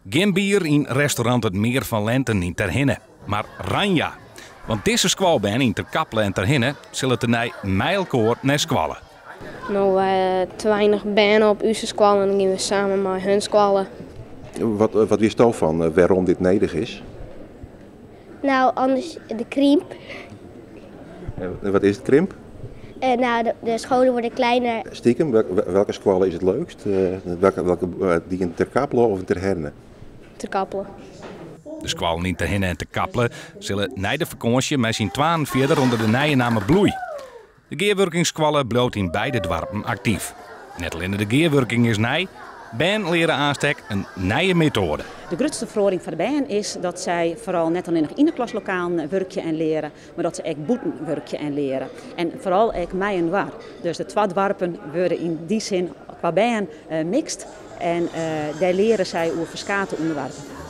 Gjin bier yn restaurant Het Meer van Lenten yn Terherne, mar ranja. Want dizze skoalbern yn Terkaple en Terherne sille tenei mei elkoar nei skoalle. No wy te weinich bern op ús skoalle en dan gean we samen mei hun skoalle. Wat witsto fan wêrom dit nedich is? Nou, anders de krimp. En wat is it krimp? Nou, de scholen worden kleiner. Stikem, welke skoalle is it leukst? Welke, dy yn Terkaple of yn Terherne? Terkaple. De skoallen yn Terherne en Terkaple sille nei de fakânsje mei syn twaen fierder ûnder de nije namme Bloei. De gearwurkingsskoalle bliuwt yn beide doarpen aktyf. Net allinne de gearwurking is nij, bern leare aanst ek in nije metoade. De grutste feroaring foar de bern is dat sy foaral net allinnich yn de klaslokalen wurkje en leare, mar dat se ek bûten wurkje en leare. En foaral ek mei-inoar. Dus de twa doarpen wurde yn dy sin kwa bern mikst en dêr leare sy oer ferskate ûnderwerpen.